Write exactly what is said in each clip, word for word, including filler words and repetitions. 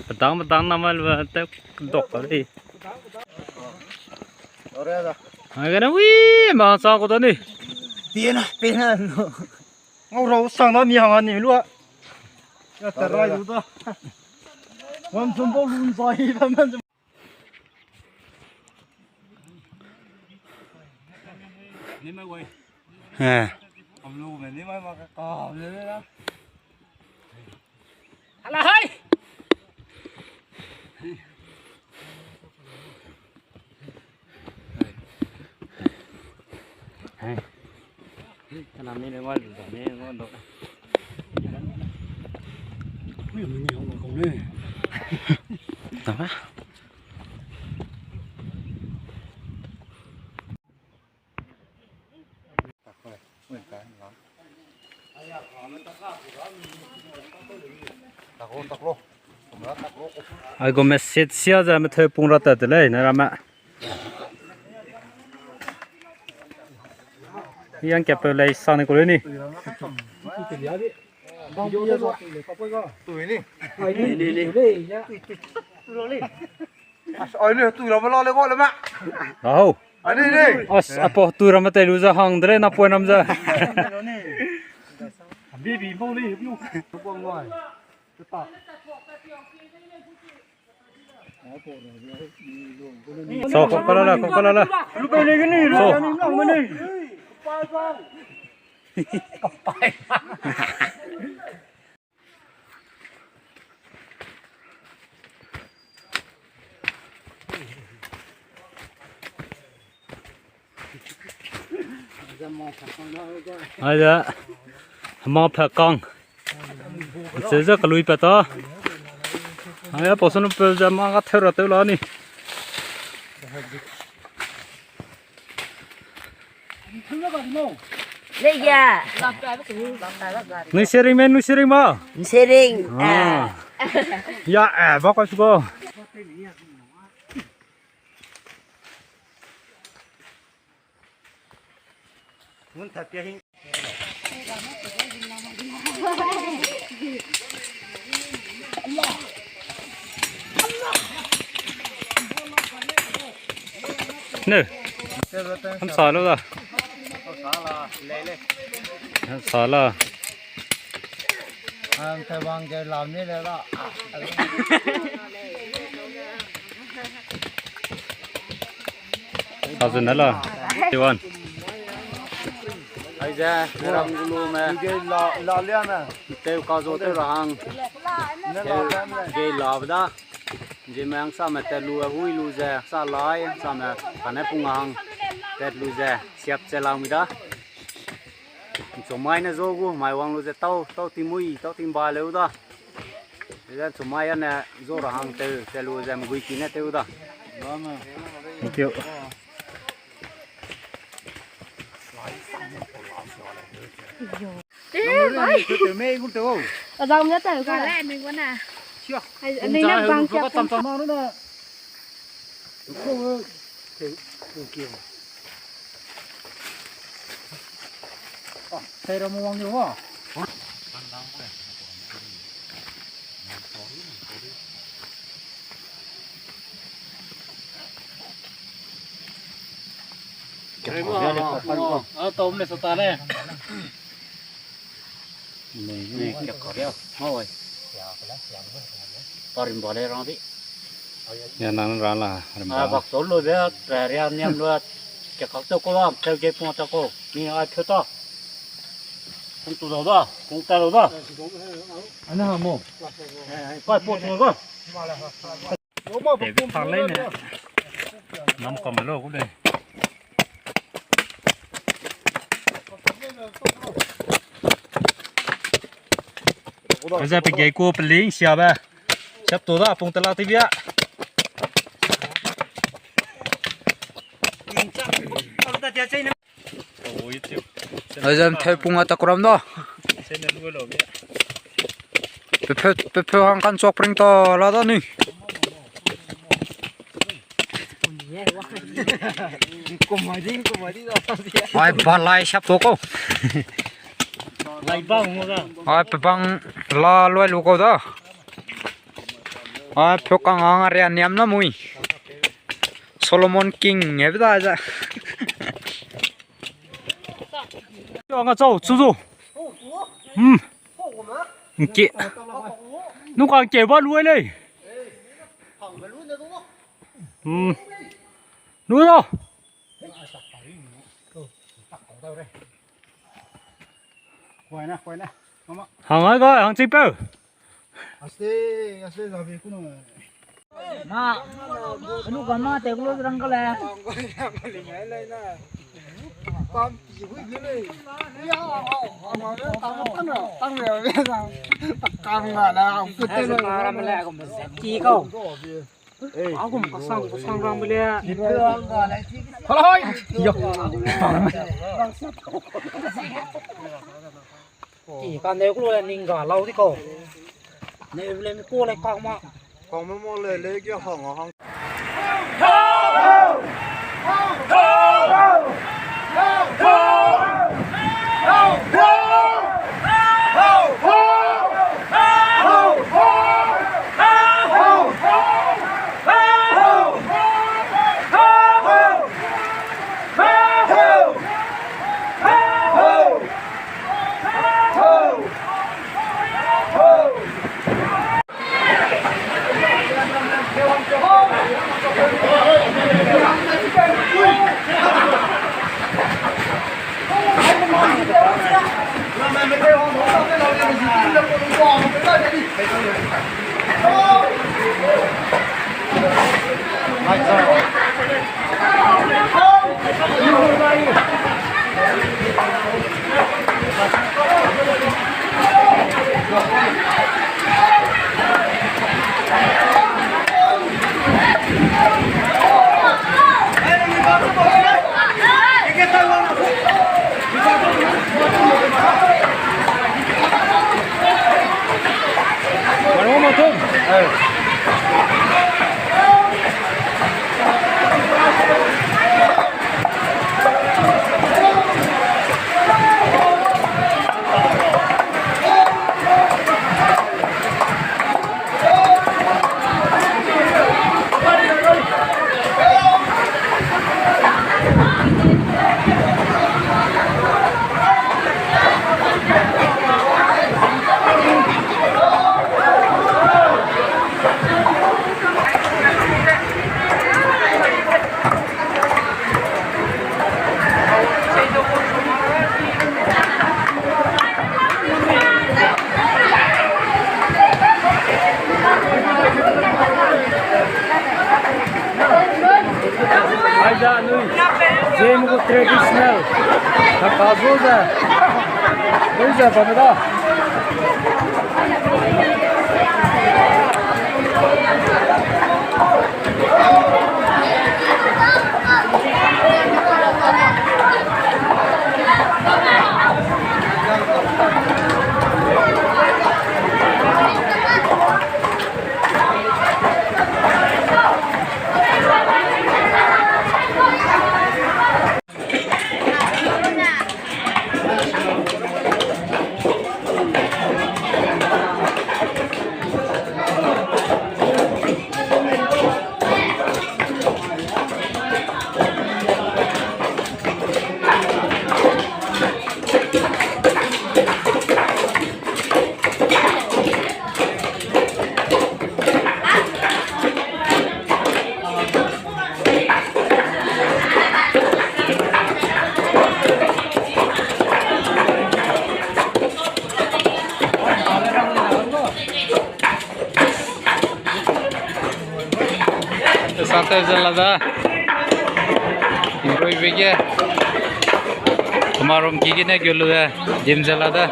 Pedang, pedang nama lu te dok ka di. Ai, gana wi, ma sa ko da ni. Pena, pena. Ngau rau sang da mi hang ani lua. Ya, te rai lu da. Wan sum bau lun zai da man. Ni mai wai. Eh. Am lu me ni mai ma ka ka le le da. Ala hai. Hai. Kana mi le ngau lu da mi ngau do. Ui, mi ni hong kong le. Tama. Ai gu message sia ze metheu pung ra tat te lei, ne ramme. Yang kepeu lei sa ne ku lei ni. Ai, ne, tui ramme la le, gua le ma. Ahau. Ai, ne, ne. As, apo, tui ramme te lu ze hang de lei, na poi nam ze. So, ko kala la, ko kala la. Lu pe le ni, lu pe ni, lu pe ni. Aida, ma phe kang. Ze ze kalui pe ta. Aida, poson pe ze ma ga theu ra teu la ni. Nui sharing me, nui sharing ma? Sharing. Ah. Ya, eh, ba kwa suko. Ne. Ham sa lo da. Ham sa la. Ang te bang ge lam ni le da. Sa zun na la. Tiwan. Ai ze, ram gulu me. Ge la, la lia me. Teu ka zo teu ra hang. Ne la lia me. Ge la da. Zeme hangsame tat lu, hui lu ze, sa lai, hangsame kane pung hang tat lu ze, siap ze lang mi da. Chumai ne zo gu, mai wang lu ze, tau, tau tingmui, tau tingba leu da. Ze chumai ane zo ra hang teu, tat lu ze, mgui ki ne teu da. Thank you. Remo, ah, tau me sa ta le. Ni, ni, kek ka ria. Ngau ai. Parim ba le rang di. Ya nang rang la, rim ba. Ah, bak tau lo be, ria niam lo, kek ka tau ko la, keu ge pung ta ko. Ni ai keu ta. Pung tu dau da, pung ta dau da. Ana ha mo. Kai po tu ko. Tebe phak lei ne. Nam kam lo gu lei. Aize pe gei ku peling siabe. Siap to da pung telak tibia. Azam theu pung a tak ram da. Pe pheu, pe pheu hang kan chok pring ta la da ni. Ai, balai sap to ko. Ai, pebang la luai lu kau da. Ai, pio kang ang aria niam na mui. Solomon King e da za. Anga chau, chu zu. Hmm. Nki. Nu kang ke ba luai lei. Hmm. Nu da. Hang ai ga, hang chipeu. Aste, aste zabe kuno. Ma, anu ka ma te kulo rang kale. Pam pi hui gile. Ya, tang tang tang le. Tang le. Tang le. Ki kau. Agum kasang kasang rang bele. Halai. Yo. Ki ka ne kulo le ning ga lau di kau. Ne bele mi ko le kang ma. Kang ma mo le le ge hang hang. Aiza anui Zeme gu traditional kaka zu ze, ui ze bam da. Sate zela da. Rui bege. Kuma rum ki gene gelu da. Dim zela da.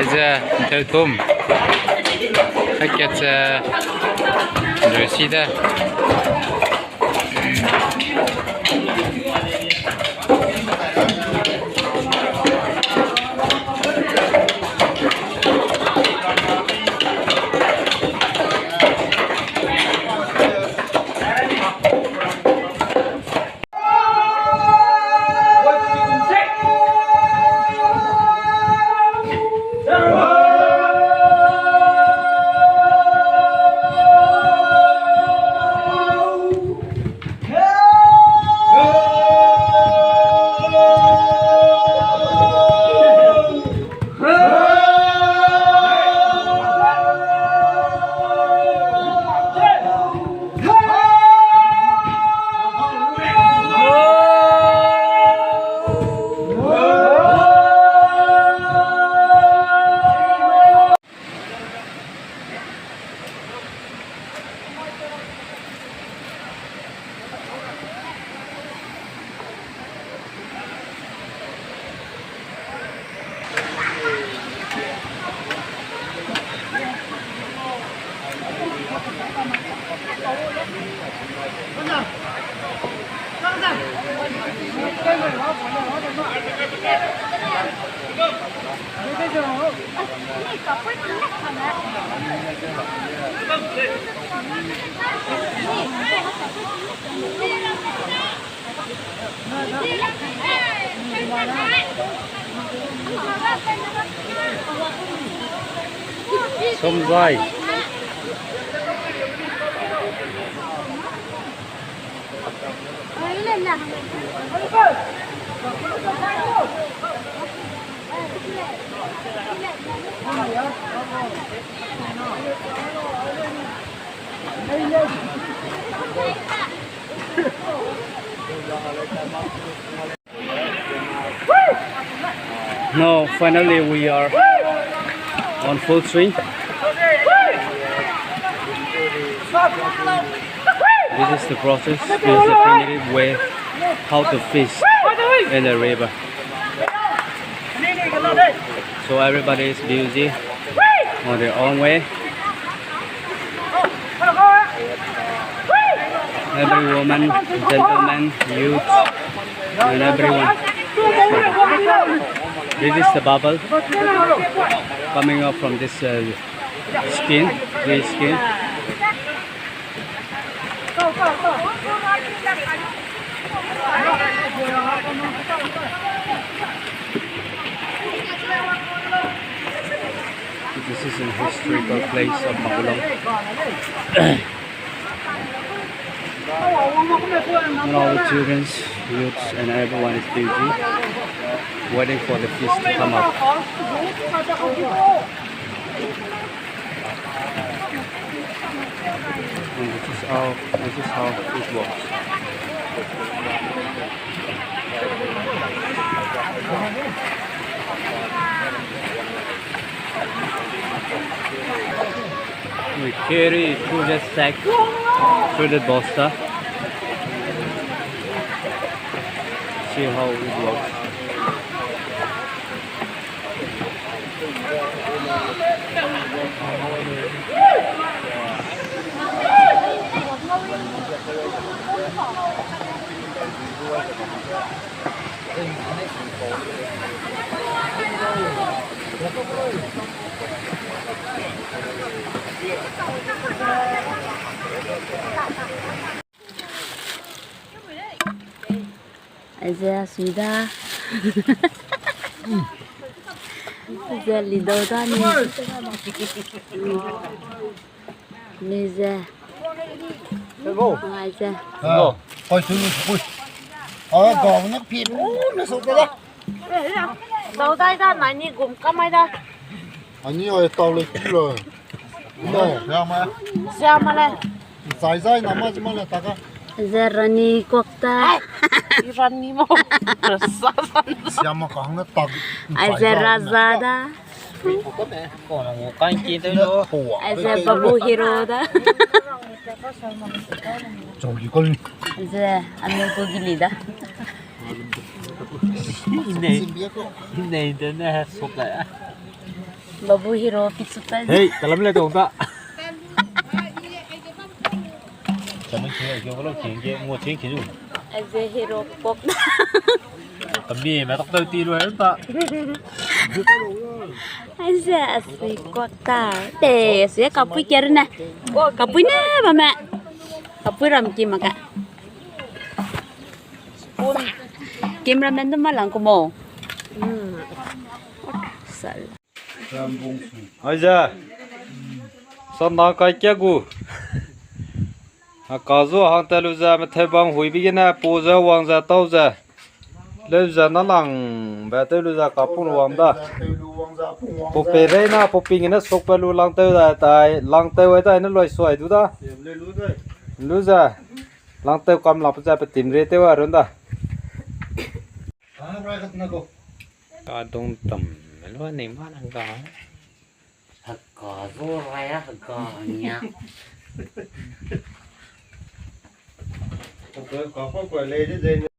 Ze, nteu tum. Haikat ze, nreu si de. Somzai. Now, finally, we are on full swing. This is the process, this is the primitive way how to fish in the river. So everybody is busy on their own way. Every woman, gentleman, youth, and everyone. This is the bubble coming up from this, uh, skin, tree skin. This is a historical place of Makulong. And all the children, youths, and everyone is busy waiting for the fish to come up. And this is how, this is how it works. We carry through the sack, through the bosta. See how it works. Aize asui da. Aize lidau da ni. Ni ze. Hello. Aize. Hello. Koi tu ni koi. Awa gau na pi bu na so da. Dau dai da, nai ni gum kamai da. Ani oi tau le ki lo. Lo, ya ma. Sia ma le. Zai zai na ma ji ma le ta ka. Ze rani kok ta. Ai, rani mo. Sa sa. Sia ma ka hang na ta. Aize raza da. Aize babu hero da. Chau ki kol ni. Aize anu ko gili da. Inei, inei de ne sop la. Babu hero pichu pa. Hei, talam le dong ta. Chame ching ai ke lo ching ke, ngo ching ke ju. Aize hero kok. Tabi me tak tau ti lu ta. Aize asui kok ta. Te, asui kapui kere ne. Kapui ne ba me. Kapui ram ki ma ka. Cameraman du ma lang ku mo. Sal. Aize. Sana kai kia gu. A ka zu hang te lu ze, metheu bang hui bi gene, pu ze, wang ze, tau ze. Leu ze na lang, be teu lu ze, kapung wang da. Pu pe rei na, pu ping ne sok pe lu lang teu da, tai, lang teu ai tai ne loi suai du da. Lu ze. Lang teu kam la pe ze pe tim re teu a run da. Ka dung tam, lu ne ma lang ka. Haka zo rai a, haka nia. Ka pa pa le de de.